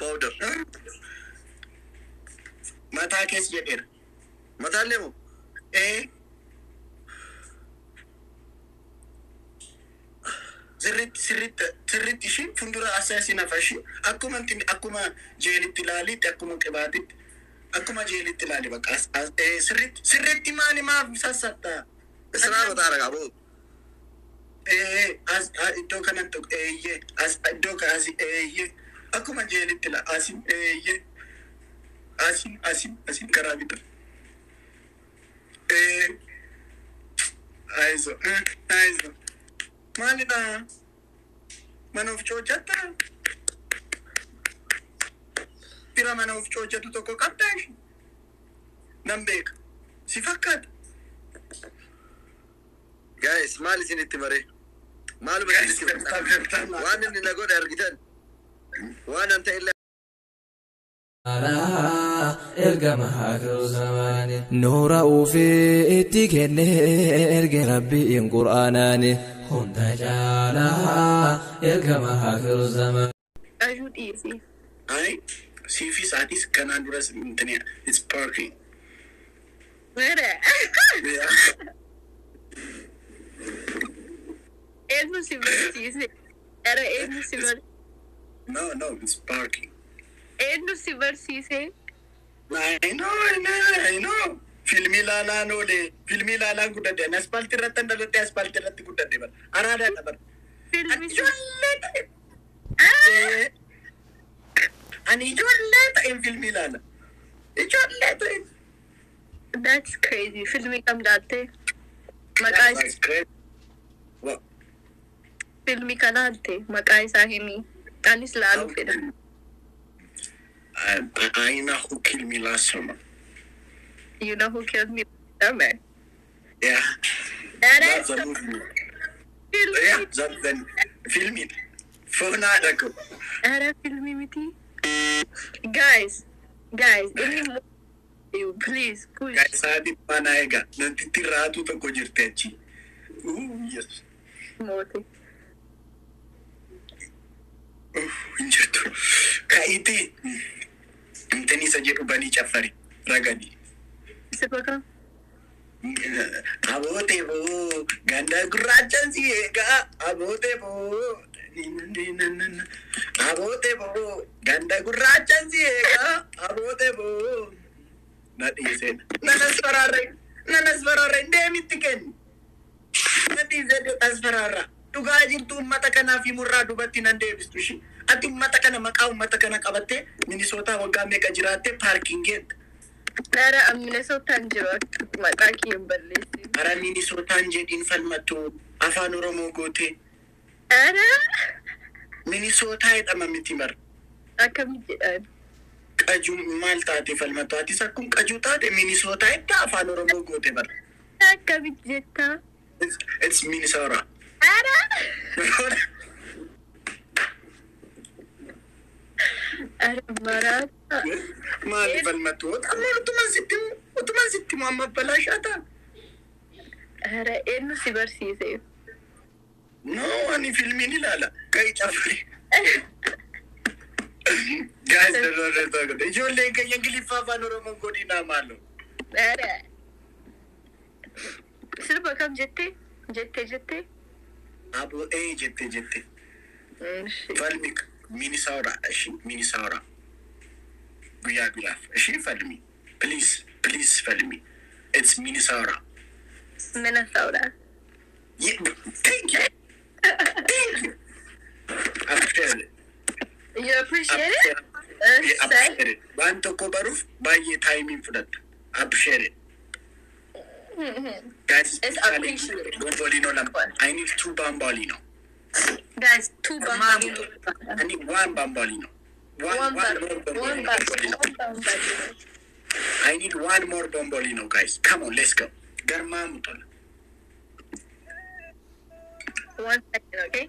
Powder. Mataa kees jedheera. Mataallee moo? Ee. Sirriitti sirriitti sirriitti ishii fuuldura asii asii nafa ishii akkuma akkuma jeelitti ilaalitti akkuma qibaatitti akkuma jeelitti ilaali bakka as as ee sirriitti sirriitti maali maaf sassattaa? Israa mataa ragaa boo. Ee as iddoo kanan tokko eeyyee as iddoo kan asii eeyyee akkuma jeelitti ila asii eeyyee asii asii asii karaa bitaa. Ee aizo aizo maalidha? Mana of hojjetta? Fira mana of hojjetu tokko qabdaa ishee? Nan beeka. Si fakkaata. Guys, maal isinitti maree? Maaluma isinitti maree? Waan inni na godhe argitan. Waan an ta'e illee ergama aakiru zamaani nuura ufii itti kenne erge rabbiin qur'aanaani hunda caalaa ergama aakiru zamaani. Ajuu dhiisi. Ay, siifis atis kanaan duras intini it's parking. Mere. Yeah. Eenyu si barsiise? Ara eenyu si bar No, no, it's parking. Eenyu si barsiise? I know, I know, I know. Filmii ilaalaan oole, filmii ilaalaan guddadhe. Ani aspaaltii irratti dhaladhe, aspaaltii irratti guddadhe bara. Araadaadha bara. Filmi si Ijoollee ta'e. Ani ijoollee ta'een filmii ilaala. Ijoollee ta'een. That's crazy. Filmii kam laatte? Maqaa isaa That's crazy. What? Filmii kana laalte maqaa isaa himi. Anis laaluu fedha. I Know Who Killed Me Last Summer. You Know Who Killed Me Last Summer? Yeah. That That's is a movie. filmii. Yeah, that's the filmii. Foonaadha kun. Ara filmii miti. Guys, guys, inni immoo you please push. Guys, sa'aatii manaa egaa namtitti raatu tokko jirti achi. Ooh, yes. Moote. Uff, hin jirtu. Ka'iitii intini isa jedhu banii caffari ragadi. Sirba kam? Abootee boo ganda gurraachaan si eegaa abootee boo abootee boo ganda gurraachaan si eegaa abootee boo. Na dhiiseen. Nan asfaraarre nan asfaraarre deemitti kenni. Na dhiisee asfaraarra. Dhugaa jirtu uummata kanaaf himurraa dubatti nan deebistu ishee. Ati uummata kana maqaa uummata kana qabattee Minisootaa waggaa meeqa jiraattee paarkingeetta. Ara Minnesootaan jiru akka maqaa kee hin balleessin. Ara Minisootaan jedhiin falmattu afaan Oromoo gootee. Ara Minisootaa jedhama miti bara. Akkami jedhan? Qajuu maal taate falmattu atis akkuma qajuu taate Minisootaa jedha afaan Oromoo goote bara. Akkami jettaa? It's Minnesota. Ara ara maraata. Maali falmattu? Amma utuma sitti himu amma balaashaa ta'a. Ara eenyu si barsiise? No, ani filmiin ilaala. Ka'i caffee. Guys, no, no, no, no. Ijoolleen keenya Ingiliffaa afaan Oromoo godhinaa maaloo. Ara sirba kam jettee? Jettee jettee? Aboo ee jette jette. Ishi. Falmi Minnesota ishii Minnesota. Guyyaa guyyaaf ishii falmi. Please, please falmi. It's Minnesota. Minnesota. Yeah, thank you. Thank you. Appreciate it. You appreciate it? Yeah, appreciate it. Waan tokko baruuf baay'ee timeiin fudhatta. Appreciate it. Guys, It's appreciated. Bombolino lama. I need two bambolino. Guys, two bambolino. I need one bambolino. One, One, one one, more one, bambolino. One bambolino. I need one more bombolino, guys. Come on, let's go. Garmaamu tola. One second, okay?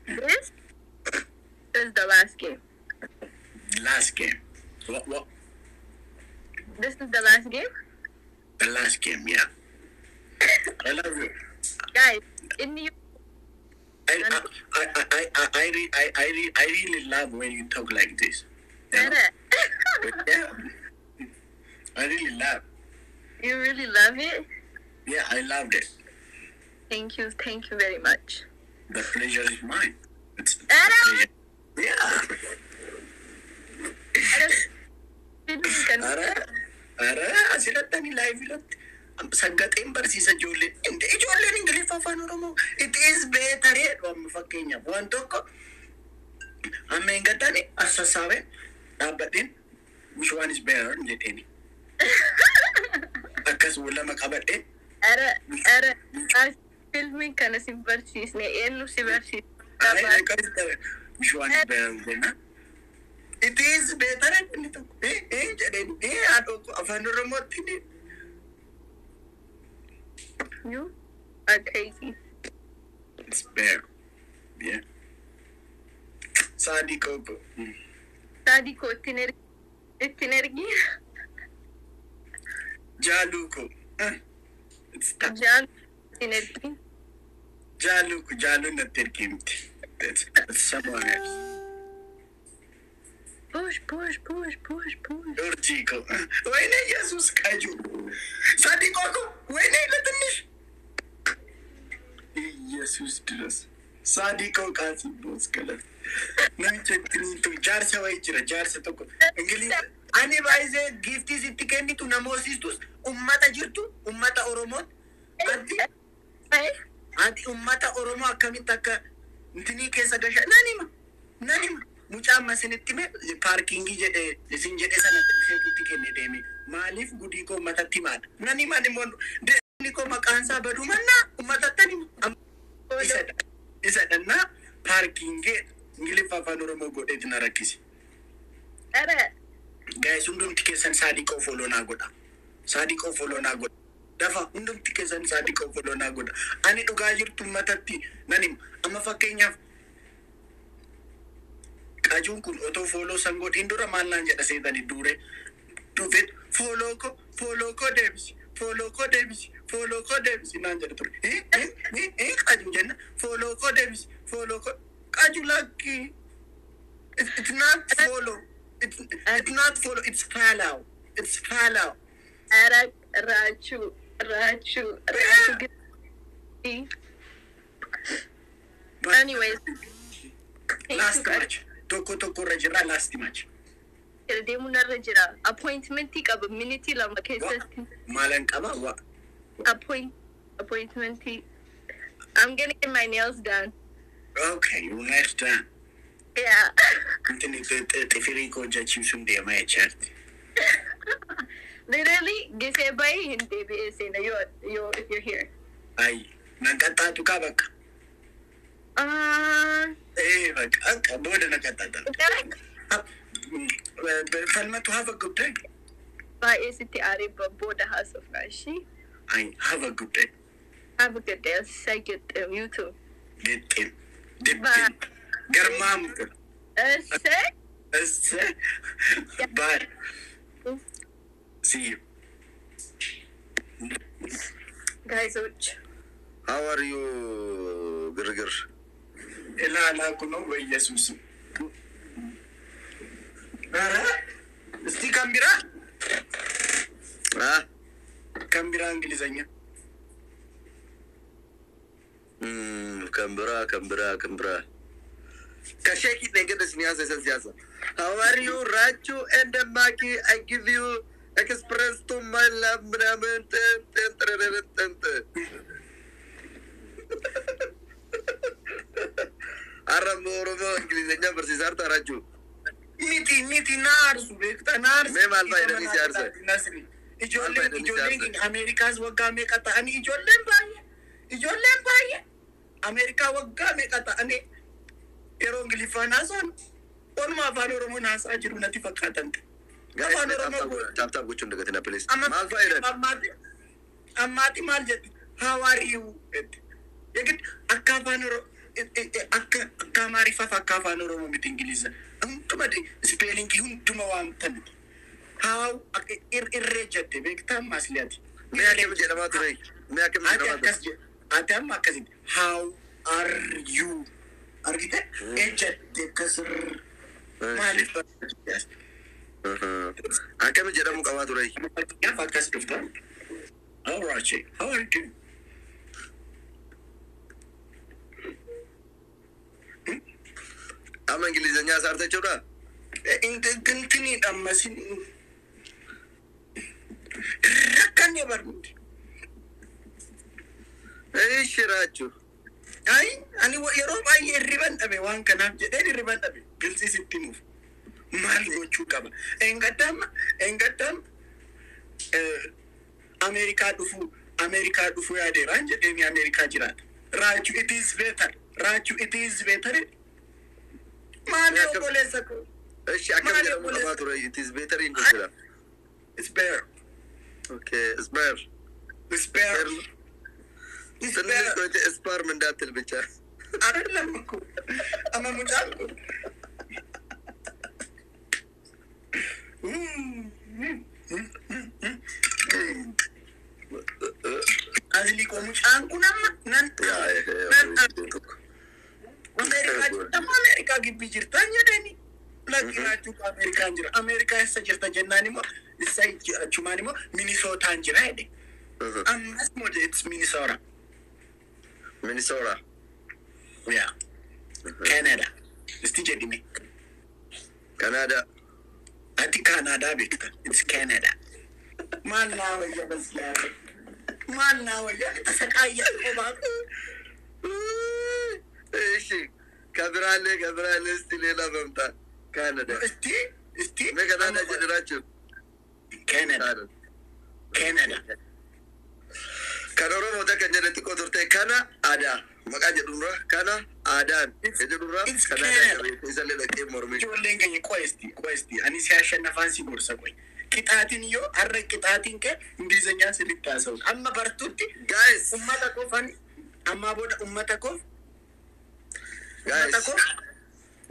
This is the last game. Last game. What, what? This is the last game? The last game, yeah. I love you. Guys, inni I really love when you talk like this. You know? Yeah. I really love. You really love it? Yeah, I loved it. Thank you. Thank you very much. The pleasure is mine. It's the Ara! pleasure. Yeah. Ara, filmiin kan Ara, ara, asirratti ani live irratti saggaxeen barsiisa ijoolleen. Inde ijoolleen Ingiliffa afaan Oromoo. It is better jedhu. Amma fakkeenyaaf waan tokko amma hin gattani as sassaabeen dhaabbadheen "Which one is better?" jedheeni. Akkas lama qabadheen. Ara, ara, filmiin kana si barsiisne, eenyu si barsiisne? Ay, akkas ta'e. "Which one is better?" jenna. "It is better" inni tokko. Eh, eh jedheen. Eh, haadhoo koo afaan Oromootti ni. You are crazy. It's better. Yeah. Saadi koko. Saadi koo ittiin ergi. Ittiin ergi. Jaaluu ko. It's Jaan ittiin ergi. Jaaluu ko, jaaluun natti ergimti. It's someone else. Push, push, push, push, push. Urjii ko. ወይኔ ኢየሱስ ቀጁ ሳዲ ኮኮ ወይኔ ለትንሽ ኢየሱስ ድረስ ሳዲቆ ቃሲ ቦስ ገለት namicha ittiniitu jaarsa wayi jira, jaarsa tokko Ingiliz ani baay'isee giiftii sitti kennitu namoosistus ummata jirtu, ummata Oromoon ati ati ummata Oromoo akkamitti akka intinii keessa gasha nan hima, nan hima. Mucaa amma isinitti hime parkingii jedhe isin jedhe sana isheetutti kenne deeme. Maaliif gudii koo ummatatti himaadha nan hima. Immoo deemni koo maqaan isaa baduu mannaa ummatatti hima. Isadha isadhannaa parkingii Ingiliffa afaan Oromoo godheeti na rakkise. Ara. Guys, hundumti keessan Saadiqoo follow naa godha. Saadiqoo follow naa godha. Dafa, hundumti keessan Saadiqoo follow naa godha. Ani dhugaa jirtu ummatatti nan hima. Amma fakkeenyaaf qajuun kun otoo follow san godhin dura maal naan jedha seetanii duure dhufeet "Follow ko, follow ko deebisi, follow ko deebisi, follow ko deebisi" naan jedha ture. Eh, eh, eh, eh, qajuu jenna "Follow ko deebisi, follow ko." Qaju, lakki. It's not follow. It's not follow. It's follow. It's follow. Ara, Rachu, Rachu, Rachu. Anyways. Thank Last you, guys. match. Tokko tokko irra jira, last match. Deemuu narra jira. Appointmentii qaba minitii 2 keessatti. Maalan qaba? Wa. Appointmentii. I'm gonna get my nails done. Okay, you nice done. Yeah. Intini xifirii koo hojjechiisuun deema jechaatti. Literally, gisee baay'ee hin deebi'ee seena yoo if you're here. Ay, nan qaxxaatu kaa bakka. Eh, bakka akka booda na qaxxaata. Falmatu, have a good day. Baay'ee sitti aaree booda haasofna ishii. Ay, have a good day. Have a good day. Say good you too. Gixxin. Dibbin. Garmaamtu. Say. Esse. Bye. See you. Guys, ኦች How are you, ግርግር? Ilaalaa kunoo በኢየሱስ ኧረ እስቲ kan biraa Ah? Kan biraa እንግሊዘኛ። Kan biraa, kan biraa, kan biraa. Ka sheekii dheengadda isin yaasa isan siyaasa. How are you, Rachu and Maki? I give you express to my love ምናምን ትን ትን ጥርርር ትን ትን። Har'a immoo Oromoo Ingilizeenyaa barsiisaa jirta, Rachu. Miti, miti, na aarsu beektaa, na aarsu. Mee maal fayyadanii si aarsan? Nasri. Ijoolleen Maal fayyadanii si ijoolleen aarsan? keenya Ameerikaas waggaa meeqa ta'anii, ijoolleen baay'ee Ameerikaa waggaa meeqa ta'anii yeroo Ingiliffaan haasa'an waanuma afaan Oromoon haasa'aa jiru natti fakkaatan. Guys, Afaan Oromoo tap tap gochuun dagatina, please. Amma Maal fayyadan? Ammaati maal jetti? "How are you?" jetti. የግድ akka afaan Oromoo akka akka Amaariffaaf akka afaan Oromoo miti Ingiliza. Hunduma spelling hunduma waamta miti. How irree jette beektaa ammaas liyaati. Mee akkam jedhamaa ture? Mee akkam Ati jedhamaa akkas ture? jedhe. Ati amma akkasitti. How are you? Argite? Ejjatte akkasirr. Maaliif barbaachisa? Akkam jedhamuu qabaa ture? Fakkeenyaaf akkas dhufta. How are you? How are you? Amma Ingilizanyaa saarta jechuudha? Intiniidha ammasin. Rakkanne barnuti. Ishi Raachuu. Ay, ani yeroo baay'ee hirriban dhabe waan kanaaf jedheen hirriban dhabe. Bilsi sitti himuuf. Maal gochuu qaba? Engaddam Ameerikaa dhufuu yaadeeraan jedheen Ameerikaa jiraata. Raachuu, it is better. Raachuu, it is better. Maali obboleessa koo? Ishi akkam Maali jedhamuu qabaa obboleessa? ture? It is better in jechuudha. It's better. Okay, it's better. It's better. It's ትንሽ better. ቆይተህ sperm እንዳትል ብቻ። አይደለም እኮ amma mucaan kun. Asli koo mucaan kun amma nan Ameerikaa jirta moo Ameerikaa gibbii jirtaan jedhani. Lakki Raachuu, Ameerikaan jira. Ameerikaa eessa jirta jennaan immoo isa achumaan immoo Minisootaan jira jedhe. Ammas moo it's Minnesota. Minnesota. Yeah. Canada. Isti jedhime. Canada. Ati Canada beekta. It's Canada. Maal naa wayya bas yaada. Maal naa wayya ተሰቃየ ቆባ። እሺ ከብራሌ ከብራሌ እስቲ ሌላ መምጣት ካናዳ። እስቲ mee ካናዳ jedhiraachuu? Canada. Canada. Kan Oromoo kan jedhe xiqqoo turte kana aadaa maqaa jedhurra kana aadaan jedhurra It's Kanaadaa Canada. isallee dhaqee mormii. Ijoolleen keenya qoy እስቲ qoy እስቲ ani si ashannafaan si gorsa qoy. Qixaatiin yoo har'a qixaatiin kee Ingilizanyaan sirriitti haasa'u. Amma bartuutti Guys, ummata qofan ammaa booda ummata guys, koof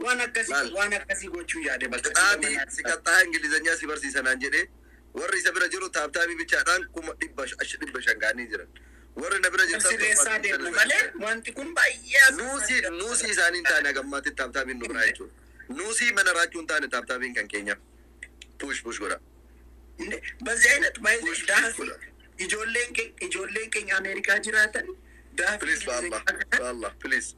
waan akkasii Maal? waan akkasii gochuu yaade bakka Qixaatii si qaxxaa Ingilizanyaa si barsiisanaan jedhee warri isa bira jiru tap tapii bichaadhaan 500,500 ga'anii jiran. Warri na bira jirtan sirreessaa deemna malee wanti kun baay'ee nuusii nuusii isaanii hin taane hagammaatti tap tapiin nu biraa jechuudha. Nuusii mana raachuu hin taane tap tapiin kan keenya. Push push godha. በዚህ አይነት Push push daafii godha. ijoolleen keenya Ameerikaa jiraatan daafii Please baallah baallah please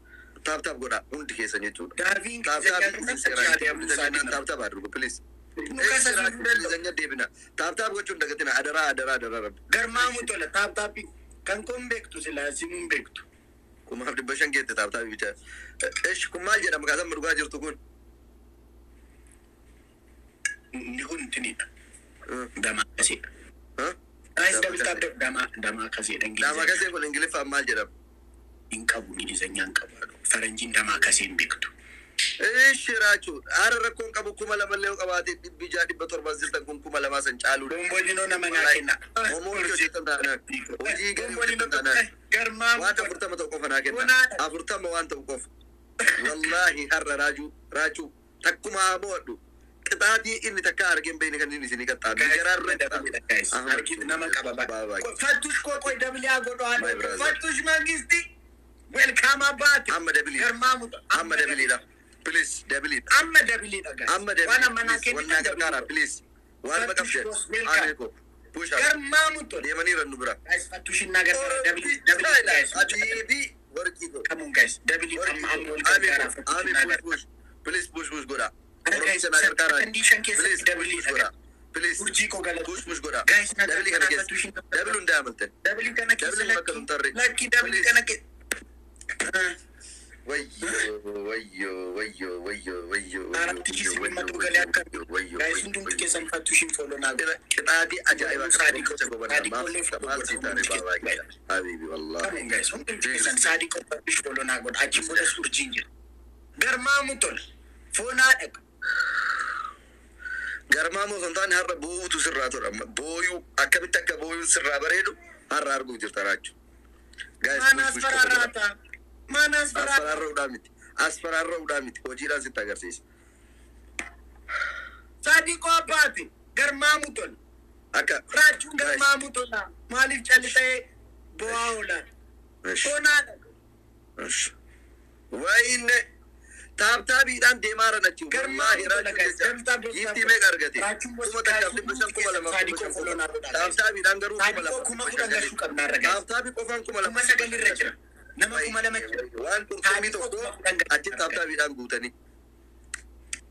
tap tap godha hundi keessan jechuudha. daafii Tap tap tap tap አድርጉ please. እንግሊዘኛ deebina. Tap tap gochuun dagatina adaraa adaraa adaraa rabbi. Garmaamu tola tap tapii kan kun beektu silaa simuun beektu. 5,500 geette tap tapii bichaa. Esh kun maal jedhama kaasan dhugaa jirtu kun? Inni kun tinidha. Damaa kaseedha. Guys, double tap damaa damaa kaseedha. Damaa kasee kun Ingiliffaan maal jedhama? Hin qabu Ingilizanyaan qabu. Faranjiin damaa kasee hin beektu. Ishi Raachuu haara rakkoon qabu 2,000llee yoo qabaate 600 700 jirtan kun 2,000 san caaluu. Bombolino nama naa kenna. Homoo hojii hojjetan taanaan hojii garii hojjetan taanaan Garmaamu waan 40 ta'u qofa naa kenna. 40 waan ta'u qofa. Wallaahi har'a Raachuu Raachuu takkuma haa mo'adhu. Qixaatii inni takka argeen beeyne kan inni isinii qaxxaatu. Garaarra Argit nama qaba ba. Fattush koo qoy dabliyaa godhu My haadha. brother. Fattush Mangisti. Welcome abaate. Amma double. Garmaamu. Amma doubleiidha. Please doubleiidha. Amma doubleiidha guys. Amma Waan amma naa double. Wannaa kennitan gargaara please. Waan Fattush maqabde. goes welcome. Amee koo. Push up. Garmaamu tola. Deemaniiran nu bira. Guys, Fattushin naa gargaara. Double double guys. Habibi warqii koo. Come on guys. Double amma amma wal gargaara. Fattushin naa gargaara. Please push push godha. Guys, Oromicha naa gargaara. sakandii 5 keessatti Please double push godha. Please Urjii koo galata. push push godha. Guys, na Double kana gargaara keessa. Fattushin. Double hundaa amaltan. Double kana keessa Double bakka hin tarre. lakki double Please. kana keessa. Wayyo wayyo wayyo wayyo wayyo. አራት ሺህ ስምንት መቶ galee akka guys hundumti keessan Fattushin follow naa godha. Qixaatii ajaa'ibaa Saadiqoo maal sii taane baabaa kiyya. Habibi wallahi. Come on guys, hundumti keessan Saadiqoo Fattush follow naa godha. Achi boodas urjiin jira. Garmaamu tola. Foonaa dhaqa. Garmaamoo osoo hin taane har'a boo'uutu sirraa tola. Booyuu akkamitti akka booyuun sirraa bareedu har'a arguuf jirta Raachuu. Guys, Maana push push qofa godha. asfaraarraata. Maana asfaraarraa. Asfaraarra'uudhaan miti. Asfaraarra'uudhaan miti. Hojiidhaan sitti agarsiisa. Saadiqoo abbaate garmaamu tola. Akka Raachuun guys, garmaamu tola. Maaliif callisee bo'aa oola? እሺ Bonaadha. እሺ ወይኔ tap tapiidhaan deemaa jiran achi Garmaamu wallaahi tola raachuu guys. jecha Gamtaa giiftii meeqa argate? Raachuun Kuma takkaaf dhibba shan kuma lamaaf dhibba Saadiqoo shan follow qofa. naa godhaa Tap guys. tapiidhaan garuu kuma Saadiqoo lamaaf kuma dhibba kudhan shan gashuu qabna har'a guys. Tap tapii qofaan kuma Kuma lamaaf sagal dhibba irra shan jira. Nama 2000 jira. Waan qurxummii Saadiqoo tokko 10,000 achi gashuu tap qabna. tapiidhaan guutanii.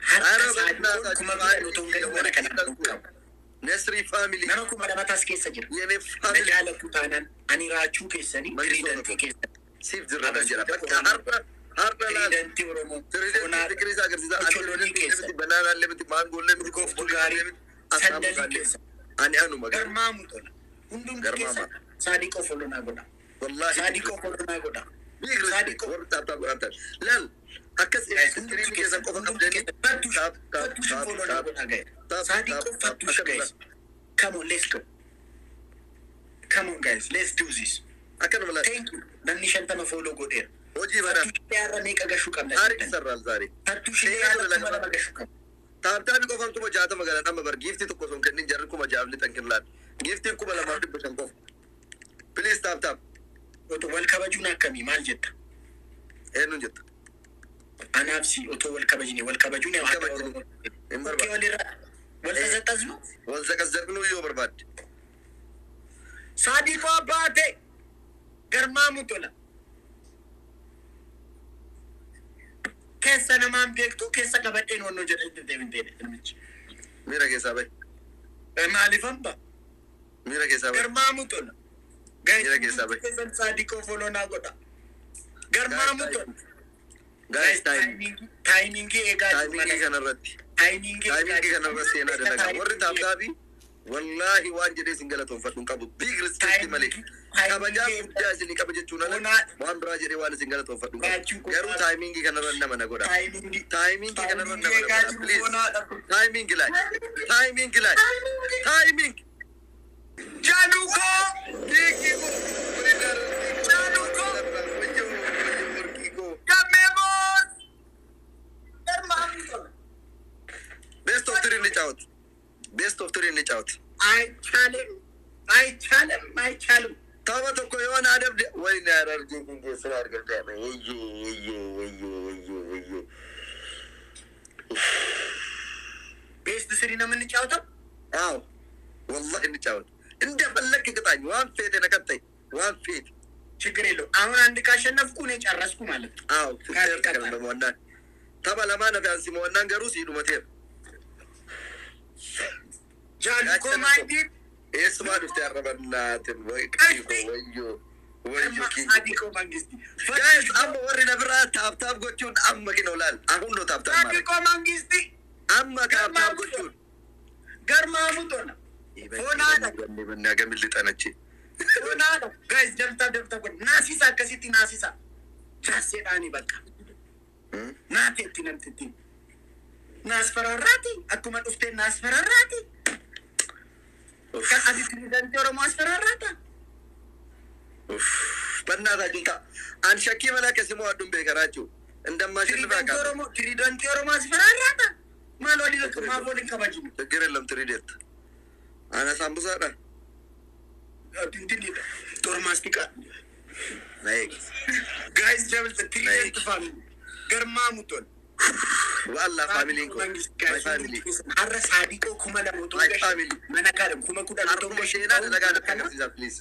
Har'a Ara saadiqoon 10,000 otoo hin galin mana kana hin qabu. Nesri family Nama 2000 as keessa jira. የኔ Na family jaalattu taanaan ani raachuu keessanii Mangistuu tiriidantii keessan. siif jirra jira bakka har'a har'a laal Tiriidantii Oromoo. Tiriidantii Bonaadha. fikirii isaa agarsiisa. Ani Ocholoonii tiriidantii keessan. miti, banaanaallee miti, maangoollee miti, Urgooftuu qurxummiillee gaarii. miti, Sandalii asaamuusaallee keessan. miti. Ani anuma garuu. Garmaamu tola. Hundumti Garmaama. keessan saadiqoo follow naa godha. Wallaahi Saadiqoo follow naa godha. big respect. Saadiqoo. Warri tap tap godhan ta'an. Laal akkas Guys, hundumti iskiriinii keessan keessan qofa hundumti qabdanii keessan fattush tap tap fattush tap follow naa tap godha guys. tap tap Saadiqoo tap fattush akkanuma guys. Come on, let's go. Come on guys, let's do this. akkanuma laal Thank you. Namni 50 follow godheera. hojii banaa Fattush har'a meeqa gashuu qabna taariik jettan? sarraal zaaree. Fattush Seera har'a kuma dalagaa lama gashuu qabna. Tap tapii qofaan 60,000 galan amma bar giiftii tokko osoo hin kennin jarri 6,000 lixan killaan. Giiftiin 2,500 qofa. Please tap tap. Otoo wal kabajuun akkamii maal jetta? Eenyuun jetta? Anaaf si otoo wal kabajne wal kabajuun yaa Hin haadha kabajnu. Oromoo. Hin Bukkee barbaadu. walirraa wal tasaxxasnu. Wal zaqazzaqnuu yoo barbaadde. Saadiqoo abbaate garmaamu tola. Keessa namaan beektu keessa qabadheen wannoo jedha itti deemtee namichi. Miira keessaa bahi. Maaliif hamba? Miira keessaa bahi. Garmaamu tola. Miira keessaa bahi. Keessan saadiqoo follow naa godha. Garmaamu tola. Guys time. Timingii eegaa jiru Timingii mana. kanarratti. Timingii eegaa Timingii jiru. kanarra seenaa dalagaa. Warri tap tapii wallaahi waan jedhee isin galatoonfadhu hin qabu. Big respect malee. Kabajaa guddaa isinii qaba jechuun ala waan biraa jedhee waan isin galatoonfadhu hin qabu. Garuu timingii kanarra nama na godha. Timingii. Timingii kanarra Timingii nama na eegaa godha. jiru Please. fonaadha. Timing laay. Timing laay. Timing. Jaalukoo! Gammee boos! Garmaamu tola. Best of three እንጫወት። Best of three እንጫወት። አይቻልም፣ አይቻልም፣ አይቻልም። Tapha tokko yoon adabde wayne arargee geessina argamte wayyo wayyo wayyo wayyo wayyo. Best three ነው የምንጫወተው። አዎ ወላሂ እንጫወት። እንደፈለክ ቅጣኝ። waan feete na qaxxay waan feete ችግር የለው። አሁን አንድ ካሸነፍኩ እኔ ጨረስኩ ማለት ነው። አዎ fixeerta kana mo'annaan tapha lamaan hafe ansi mo'annaan garuu sii dhumateera. ጃሉኮ ማይዲን Eessumaa dhufte arrabannaatin way qiiko wayyo wayyo kiiko. ሳዲቆ መንግስቲ Guys, amma warri na biraa tap tap gochuun amma kinoo laal አሁን ነው tap tap ማድረግ ሳዲቆ መንግስቲ amma tap tap gochuun ገርማሙ ቶላ ፎናadha. Bannaa lixanachi. ፎናadha. Guys ደብታ ደብታ godhe naasisa akkasitti naasisa jaasseedhaani bakka naateetti namtittiin naasfararraati akkuma dhufteen naasfararraati kan ati tiriidantii Oromoo asfararraata. በእናታችን አን shakkii malee akkasii mo'adhuun beekaraa jechuudha. እንደማሸንፍ Tiriidantii አውቃለሁ። Oromoo tiriidantii Oromoo asfararraata maal waliin maaf waliin kabajnu ችግር የለም ትሪዴት አነ ሳምቡሳadha. Tintinidha tormaastika Naik guys double tiriidantii family garmaamu tol. ወአላህ familyn koo my family Har'a saadiqoo 2000 otoo My gashe family. mana kana 10,000 otoo Har'uma gashe seenaa dalagaa natti agarsiisa please.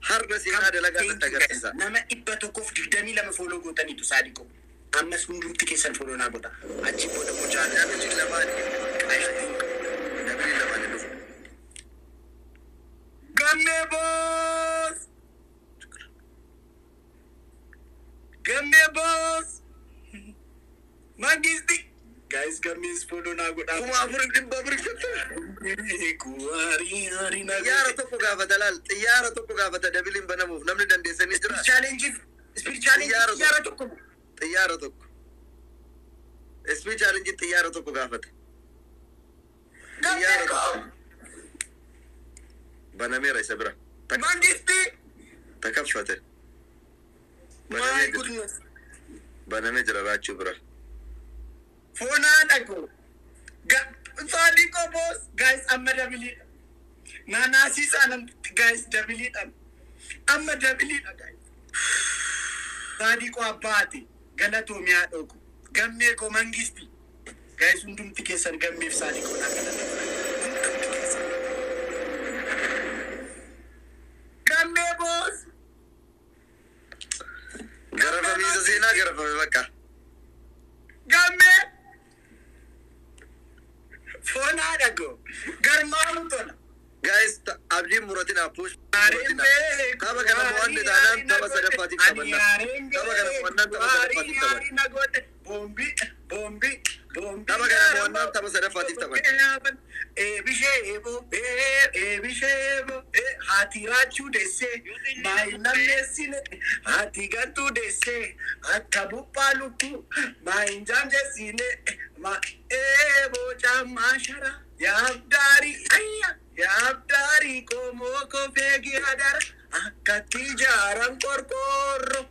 Har'a seenaa dalagaa natti agarsiisa. Nama 122 follow gootaniitu saadiqoo. Ammas hundumti keessan follow naa godha. Achi booda mucaa Namni lamaan namni lamaan hin dhufu. Gammee boos! Gammee boos! Mangisti! Guys, gammees follow naa godha. 4,450. Kuwaarii haarii naa Xiyyaara godha. tokko gaafata laal xiyyaara tokko gaafata doubleiin banamuuf namni dandeessanii jira. Challenge speed challenge Xiyyaara tokko. xiyyaara tokko. Xiyyaara tokko. Speed challenge xiyyaara tokko gaafata. Gammee koo! Banameera isa bira. Mangisti! Takaffate. My goodness. Banamee jira Raachuu bira. Foonaa dhaqu. Saadiqoo boos guys, amma doubleiidha. Naanaasiisaa namtitti guys, doubleiidha. Amma doubleiidha guys. Saadiqoo abbaati galatoomiyaa dhooku. Gammee koo mangisti. Guys, hundumti keessan gammeef saadiqoo naa galateeffadha. Hundumti keessan. Gammee boos. Garafamiisa seenaa garafame bakka. Gammee. Foonaa dhaqu. Garmaamu tola. Guys, abdiin muratinaa, push Yaareen muratinaa. beeku. Tapha kana mo'anne taanaan tapha sadaffaatiif Ani taphanna. yaareen Tapha kana beeku. mo'annaan tapha sadaffaatiif taphanna. Godhe. Boombii, boombii, boombii. Tapha kana mo'annaan tapha sadaffaatiif taphanna. Eebishee eeboo, eebishee eeboo, haati raachuu deessee, maayin lammeessine, haati gantuu deessee, akka buphaa lukkuu, maayin jaamjeessine, ma eeboo caammaa shara, yaabdaarii, ayya, yaabdaarii qomoo kofeegi hadara, akkatti ijaaran qorqoorro,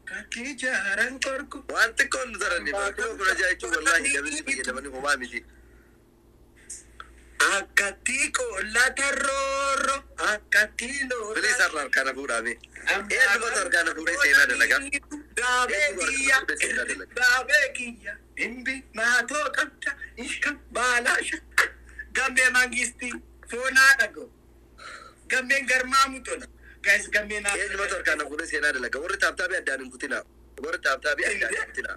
akkatti ijaaran qorqo. Waan xiqqoon nu taranne bara 16,000 jechuun wallaahi double fayyadamanii homaa miti. Akkatti qolla tarroorro, akkatti lola. Bilis har'a harkaana fuudhaame. Eenyumatu harkaana fuudhee seenaa dalagaa? Daabee kiyya, daabee kiyya, imbi maatoo qabda, ishka baalaasha. Gammee mangisti, foonaa dhago. Gammeen garmaamu tola. Guys, gammeen Eenyumatu harkaana fuudhee seenaa dalagaa? Warri tap tapii addaan hin kutinaa. Warri tap tapii addaan hin kutinaa.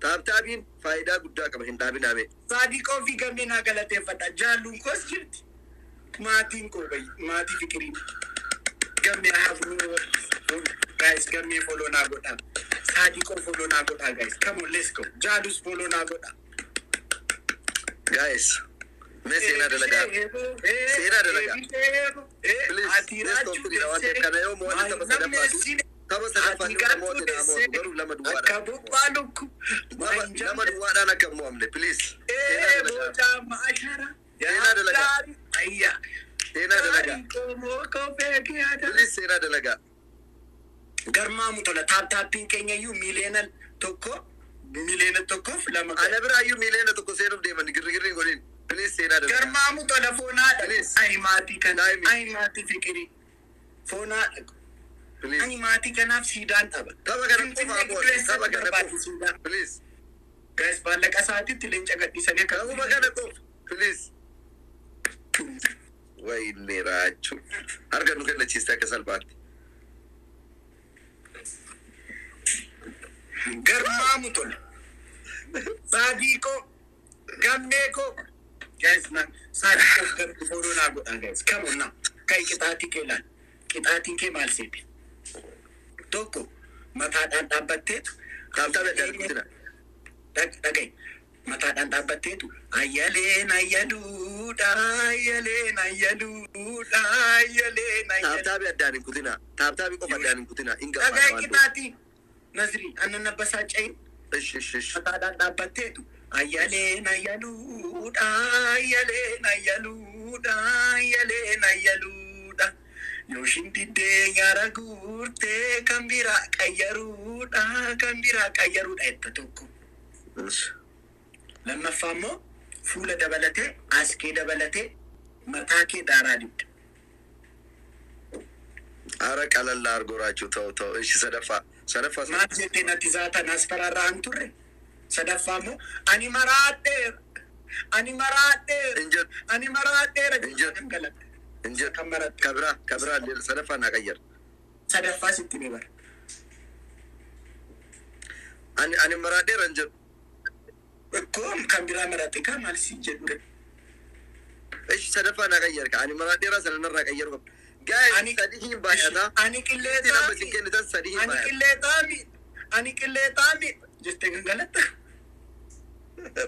Tap tapiin faayidaa guddaa qaba, hin dhaabinaame. Saadiqoo fi gammeen haa galateeffadha. Jaalluun koos jirti. Maatiin koo bayi, maatii fikirii. Gammee haa follow. Guys, gammee follow naa godhaa. Saadiqoo follow naa godhaa guys. Come on, let's go. Jaalus follow naa godhaa. Guys, mee seenaa dalagaa. Seenaa dalagaa. Please, best of three waan ta'eef kana yoo mo'anne tapha sadaffaati. Tapha sadaffaati yoo mo'ate naa mo'atu garuu lama Akka duwwaadhaan. buphaa lukku. Lama duwwaadhaan akka hin mo'amne, please. Seenaa dalagaa. Seenaa dalagaa. Ayya. Seenaa dalagaa. Please, seenaa dalagaa. Garmaamu tola. Tap tapiin keenya iyyuu 1,000,000, 1,100,000. Ana biraayyuu 1,000,000 seenuuf deeman, girgirri hin godhin. Please, seenaa dalagaa. Garmaamu tola, foonaadha. Please. Ay maatii kana. Daa'imi. Ay maatii fikirii. Foonaadha. Please. Ani maatii kanaaf siidaan dhaba. Tapha kana Finfinnee qofa gidduu mo'anne. eessatti Tapha kana barbaadu qofa. siidaa? Please. Guys, maallaqa isaatiitti leenca gadhiisanii akka. Tapha kana qofa. Please. Wayinni raachuu. Harka nu kennachiiste akka salphaatti. Garmaamu tola. Saadiqoo. Gammee koo. Guys, na saadiqoo gammee follow naa godhaa guys. Come on now. Kai qixaatii kee laal. Qixaatiin kee maal seete? Tokko mataadhaan dhaabbatteetu. Tap tapii addaan hin kutina. Dhaga'i. Mataadhaan dhaabbatteetu ayyaleen ayyaluudha, ayyaleen ayyaluudha, ayyaleen Tap ayyaluudha. Tapii addaan hin kutina. Tap tapii qofa addaan hin kutina. Hin gabbana Dhaga'i waan ta'eef. qixaatii. Nasri annan abbasaaca'in. Ish ish ish. Mataadhaan dhaabbatteetu ayyaleen ayyaluudha, ayyaleen ayyaluudha, ayyaleen ayyaluudha. Yooshin diddee nyaara guurtee kan biraa qayyaruudha, kan biraa qayyaruudha jetta tokko. Ish. Lammaffaa immoo fuula dabalatee, askee dabalatee, mataa kee daaraa dibda. Ara qalallaa argoo raachuu ta'u ta'u. Ishi sadaffaa. Sadaffaa. Maal jettee natti zaatan as fararraan turre? Sadaffaa immoo ani maraadheera. Ani maraadheera. Hin jedhu. Ani maraadheera. Hin jedhu. Kan galatte. Hin jedhu. Kan maratte. Kabiraa kabiraa sadaffaa naa qayyar. Sadaffaa sitti ni bara. Ani maraadheera hin jedhu. Koom kan biraa maratte kan maal siin jedhu? Ishi sadaffaa naa qayyar. Ani maraadheera sana narraa qayyaru qabda. Guys, Ani sadii hin baay'ata. Ani qillee Itti nama isin kennitan sadii hin Ani baay'ata. qillee taami. Ani qillee taami. Jettee kan galatta.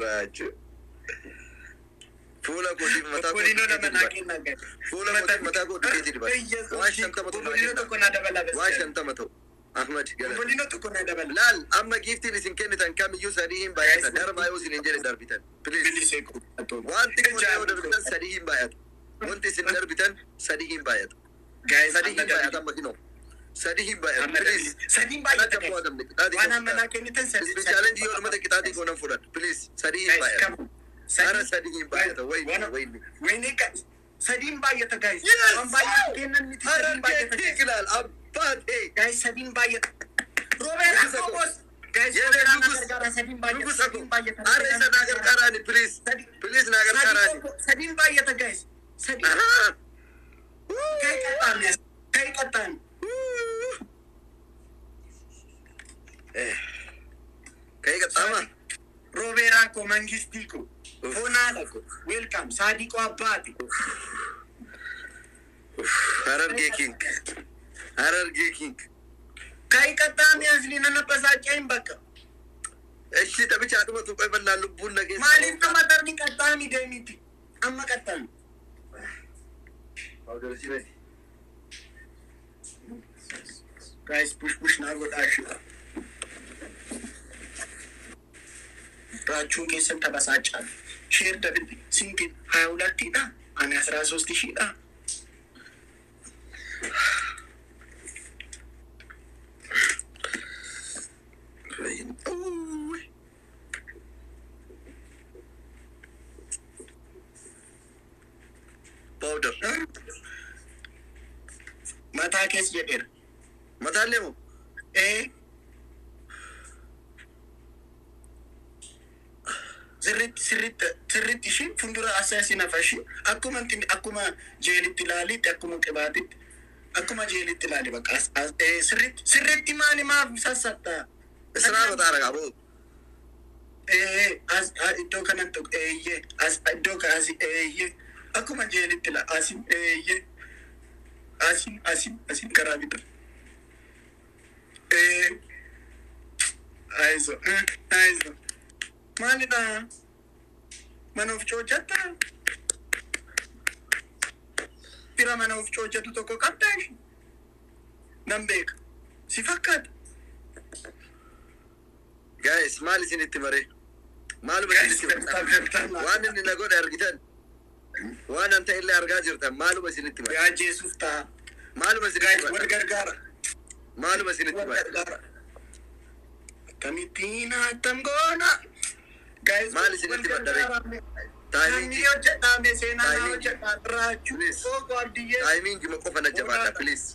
Raachuu. Fuula kootiif mataa koo Obbolino dukeetii nama naa dibadha. kennaa gadi. Fuula kootiif mataa koo dukeetii dibadha. Waan 50 ta'u naa Obbolino kenna. tokko naa dabala. Waan 50 ta'u. Ahmad galata. Obbolino tokko naa dabala. Laal, amma giftiin isin kennitan kamiyyuu sadii hin baay'ata. Darbaa yoo isin hin jedhe darbitan. Please. Bilisee koo. Waan xiqqoo yoo darbitan sadii hin baay'ata. Wanti isin darbitan sadii hin baay'ata. Guys, Sadii hin baay'ata amma kinoo. Sadii hin baay'atu. Please. Sadiin baay'ata. Qixaatii mo'atamne. Qixaatii Waan ammanaa kennitan sadii. Speed challenge yoo dhumate qixaatii koo nan fudhadha. Please. Sadii hin baay'atu. Hara sadii hin baay'ata. Wayini wayini. Wayini sadiin baay'ata guys. Yes! Waan baay'atu kennan miti sadiin Harargee baay'ata guys. king ilaal abbaatee. Guys sadiin baay'ata. Robeera Nugusa ko. Kobos. Guys Yere Robeera na nugus. gargaara sadiin baay'ata. Nugusa ko. Sadiin baay'ata. Har'a isa naa gargaaraani please. Please naa gargaaraani. Sadiin baay'ata guys. Sadiin. Ahaa. Kai qaxxaamne. Kai qaxxaamne. Kai qaxxaama. Robeeraa ko Mangistii ko. Fonaadha ko. Welcome. Saadiqoo Abbaati. Harargee king. Harargee king. Kai qaxxaamne asli nana basaaceen bakka. Eshi taphicha dhumatu qoy bal'aa lubbuun na keessa. Maaliif nama tarni qaxxaami deemiti? Amma qaxxaami. Guys, push push naa godhaa ishee. Raachuun keessan tabasaachaa. Share double sinkin ሀያ ሁለት dha. Ani አስራ ሶስት ሺህ dha. Powder. Mataa keessa jedheera. Mataallee moo? Ee. Sirriitti sirriitti sirriitti ishee fuuldura asii nafa ishee akkuma akkuma jeelitti ilaalitti akkuma qibaatitti akkuma jeelitti ilaali bakka as as ee sirriitti sirriitti maali maaf sassattaa? Isiraa mataa ragaa boo. Ee as iddoo kanatti eeyyee as iddoo kana asi eeyyee akkuma jeelitti ila asi eeyyee asi asi asi karaa bita. Ee aizo aizo maalidha mana of coojjatta fira mana of coojjatu tokko qabdaa ishee nan beeka si fakkaata. Guys, maal isinitti maree? Maaluma isinitti maree? Waan inni na godhe argitan. Waan an ta'e illee argaa jirtan. Maaluma isinitti maree? Yaa Jeesuuf ta'a. Maaluma isinitti Guys, wal maree? gargaara. Maaluma isinitti Wal maree? gargaara. Akkamittiin attam goona? Guys, Maal isinitti wal maddaree? gargaara. Timing Namni hojjedhaa mee seenaa naa Timing. hojjedhaa. Raachuu Please. Soogoo Abdiyyee. Timing qofa na jabaadha please.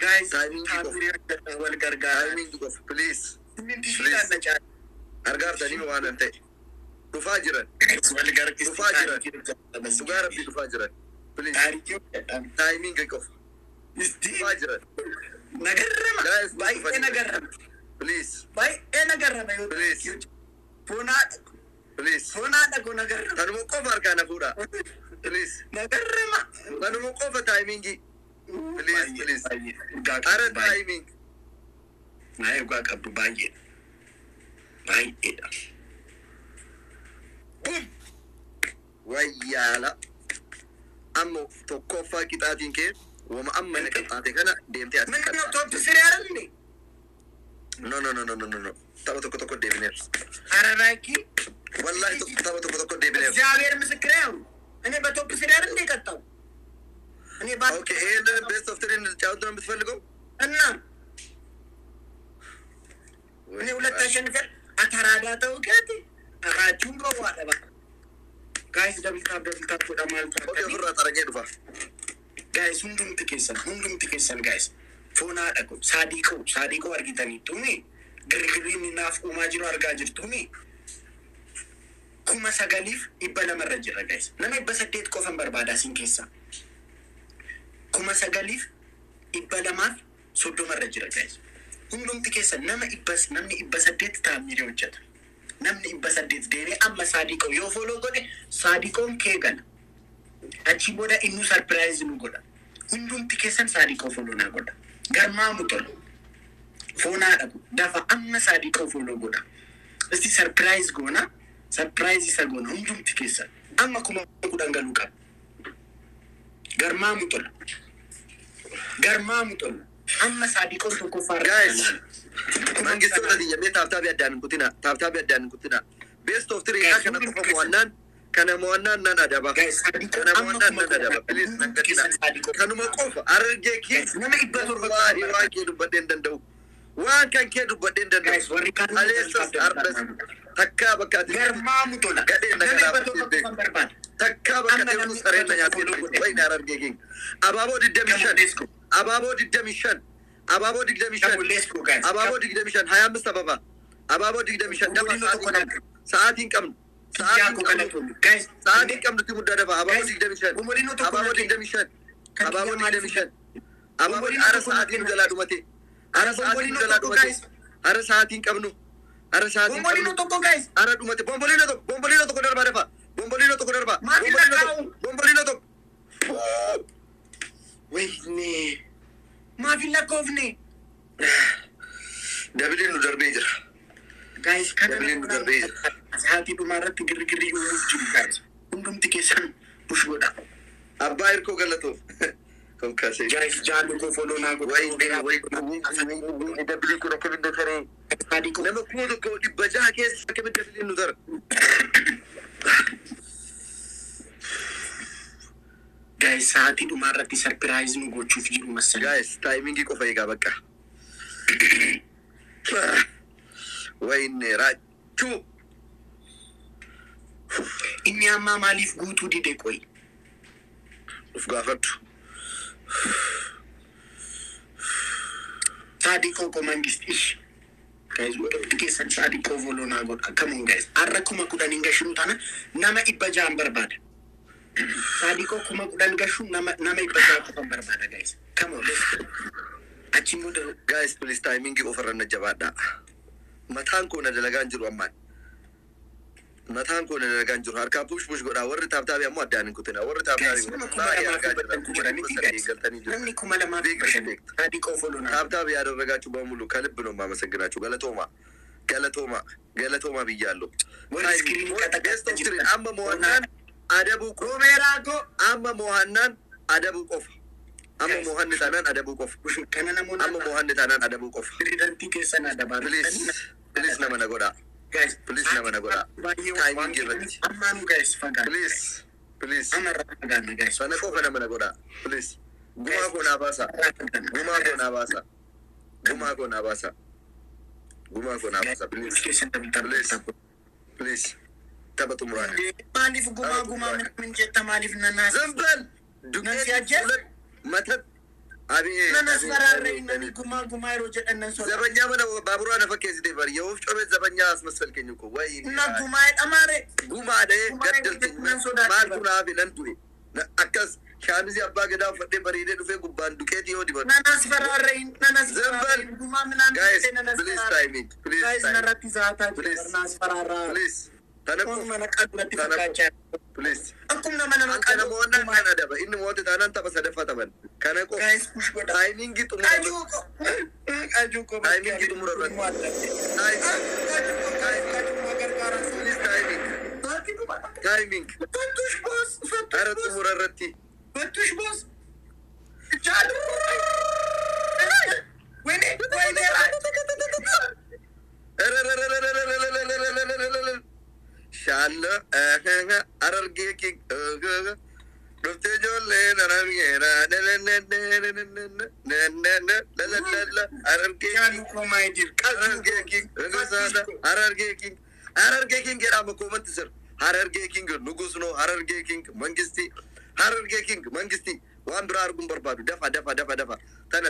Guys, Timing qofa. taamirii hojjedhaa wal gargaara. Timing qofa please. Siminti shiidhaan na caala. Argaartanii waan an ta'e. Dhufaa jiran. Guys, wal gargaara. Dhufaa jiran. Dhugaa rabbii dhufaa jiran. Please. Taarikii hojjedhaa. Timing qofa. Istii Dhufaa jiran. nagarrama. Guys, Baay'ee nagarrama. Please. Baay'ee nagarrama yoo Please. taarikii hojjedha. Fonaadha. Please. Fonaadha koo nagarrama. Kanuma qofa harkaa na fuudhaa. Please. Nagarrama. Kanuma qofa timingii. Please, please. Ara timing. Naa dhugaa qabdu baay'ee. Baay'eedha. Boom. Wayyaala. Amma tokkoffaa qixaatiin kee wama amma na qixaate kana deemtee as ምንድን ነው top three አይደል እንዴ? No, no, no, no, no, no, no. Tapha tokko tokko deebineerra. ኧረ እባክህ Wallahi tapha tokko tokko deebineerra. እግዚአብሔር ምስክሬ ነው። እኔ በ top three አይደል እንዴ የቀጣው? እኔ ባ Okay, ይሄንን best of three እንጫወት ነው የምትፈልገው? እና እኔ ሁለት አሸንፈን አተራዳ ተውከት አራቹን ገዋለ በቃ guys double tap double tap godha maal Okay, ofirraa xaragee dhufa. Guys hundumti keessan hundumti keessan guys foonaadha ko saadiqoo saadiqoo argitaniittuuni girgirri inni naaf uumaa jiru argaa jirtuuni 9200rra jira guys nama 800 qofan barbaada sin keessa 9230rra jira guys hundumti keessan nama dhibbas namni 800 taamirii hojjeta namni 800 deemee amma saadiqoo yoo follow godhe saadiqoon kee gala achi booda innu surprise nu godha hundumti keessan saadiqoo follow naa godha garmaamu tola foonaa dhabu dafa amma saadiqoo follow godha እስቲ surprise goona surprise isa goona hundumti keessan amma 10,000 galuu qaba garmaamu tola garmaamu tola amma saadiqoon tokkoffaa irra Guys, jira. Mangistoota biyya mee tap tapii addaan hin kutina. Tap tapii addaan hin kutina. Best of three Guys, kana qofa mo'annaan Kana mo'annaan nan adaba. Guys, Saadiqoo Kana amma mo'annaan kuma nan adaba. Please nan gadina. keessan Saadiqoo. Kanuma qofa Harargee Guys, keessa nama 700 wallaahi waan kee dubbadhee hin danda'u. Waan kan kee dubbadhee hin danda'u. Guys, warri kaan Aleessas hardhas takkaa bakka ati Garmaamu tola. Gadheen na Nama galaafate 700 beeku. qofan barbaada. Takkaa bakka Amma deemtu namni sareen na 700 nyaatee follow godhe. Wayne Harargee keenya. Abaaboo 25. Let's go. Abaaboo 25. Abaaboo 25. Come on, let's go, guys. Abaaboo 25. 25 አበባ abaaboo 25 dafa Gurgurdino tokko sa'aatiin qabnu. Sa'aatiin qabnu. Yaa Sa'aatiin koo qabnu. galatoomne. Guys, Sa'aatiin qabnutti muddaa dafa abaaboo Guys, 25. umuriin tokko Abaaboo na kenna. 25. Kan Abaaboo kiyya maaliif 25. Abaaboo Umuriin ara tokko na sa'aatiin kenna. jalaa dhumate. Ara sa'aatiin Bombolino jalaa tokko, dhumate. guys. Ara sa'aatiin qabnu. Ara sa'aatiin Bombolino qabnu. tokko, guys. Ara dhumate. Bombolino tokko. Bombolino tokko darbaa dafa. Bombolino tokko darbaa. Maaf hin Bombolino tokko. lakkaa'u? Bombolino tokko. Wayne. Maaf hin lakkoofne? Dabiliin nu darbee jira. Guys, kana Dabiliin nu darbee jira. Sa'aatii dhumaa irratti girgirrii uumuuf jiru, guys. Hundumti keessan push godha. Abbaa hirkoo galatoof. Konkaasee. Guys, jaallu koo follow naa godha. Wayne wayne dabiliin kun akkamiin dakaree. Saadiqoo. Nama 1600 keessa akkamiin dabiliin nu dara. Guys, sa'aatii dhumaa irratti surprise nu gochuuf jiru massala. Guys, timingii qofa eegaa bakka. Wayne raachuu. Inni ammaa maaliif guutuu dide qoyi? Of gaafadhu. Saadiqoo koo mangisti. Ish. Guys, hundumti keessan Saadiqoo follow naa godha. Come on, guys. Har'a 10,000 hin gashinu tana nama 600 barbaada. Saadiqoo 10,000 gashuun nama 600 qofan barbaada, guys. Come on, let's go. Achi immoo Guys, please timingii ofirra na jabaadhaa. Mataan koo na dalagaan jiru ammaan. Mataan koo na dalagaan jiru. Harkaa push push godhaa. Warri tap tapii ammoo addaan hin kutina. Warri Guys, tap tapii nama kuma baay'ee lamaa fi argaa dhibba jira. shantu Kuma jira dhibba miti sadii guys. galtanii jiru. Namni 2500. Big respect. Saadiqoo follow naa Tap tap ያደረጋችሁ በሙሉ ከልብ ነው የማመሰግናችሁ። ገለቶማ ገለቶማ ገለቶማ ብያለሁ። Warri screen Best of three amma mo'annaan adabuu qofa. Roobeeraa koo. Amma mo'annaan adabuu qofa. Amma Guys. mo'anni taanaan adabuu qofa. Kana namoonni Amma mo'anni taanaan adabuu qofa. pirezidantii keessan adabaa. Please please nama na godhaa. Guys, Please nama na godhaa. baay'ee Timing waan irratti. ammaanu guys fagaanna. Please please Amma irraa fagaanna guys. sana qofa nama na godhaa. Please gumaa koo naa baasaa. Irraa fagaanna. Gumaa koo naa baasaa. Gumaa koo naa baasaa. Gumaa koo naa baasaa. Please Keessan taphataa. Please. Please tapha xumuraa. Maaliif gumaa gumaa min jetta maaliif nanaas? ዝም በል Nan si ajjeesu? ሁለት መተት አቤት Nanas አቤት፣ faraarra አቤት፣ inni አቤት። gumaa gumaa yeroo jedhan nan sodaa. ዘበኛ ምን ባቡሯ ነፈኬ በር የወፍጮ ቤት ዘበኛ አስመሰልከኝ እኮ ወይ Na gumaa jedhamaare. ጉማዴ Gumaa ገደልከኝ nan sodaachisa. ማልቱ ናፊ ነን ዱኤ akkas shaamizii abbaa gadaa uffadhee bareedee dhufee gubbaan duqeetii yoo dibatu Nanas faraarra nanas ዝም በል faraarra gumaa minaan ጋይስ jettee nanas ፕሊዝ faraarra. ታይሚንግ ፕሊዝ Guys ታይሚንግ narratti zaataa jira Please. naas faraarraa. ፕሊዝ ተነቁ Akkuma nama qal'aatti Kana- fakkaachaa. ፕሊዝ Akkuma nama An kana mo'annaan kan adaba inni mo'ate taanaan tapha sadaffaa taphan kana qofa Guys push godha. taayimingii xumura Qajuu ko. Qajuu ko. Timing xumura irratti. Please timing timing Fattush boss. ara Fattush boss. xumura irratti Fattush boss. Jaalu. Wayne wayne. Shaalla Harargee king dhuftee ijoolleen Harargeera Harargee Jaalu ko my dear. Harargee king Harargee king Harargee king jedhama comment sir Harargee king ንጉስ ነው Harargee king መንግስቲ Harargee king መንግስቲ waan biraa arguun barbaadu dafa dafa dafa dafa tana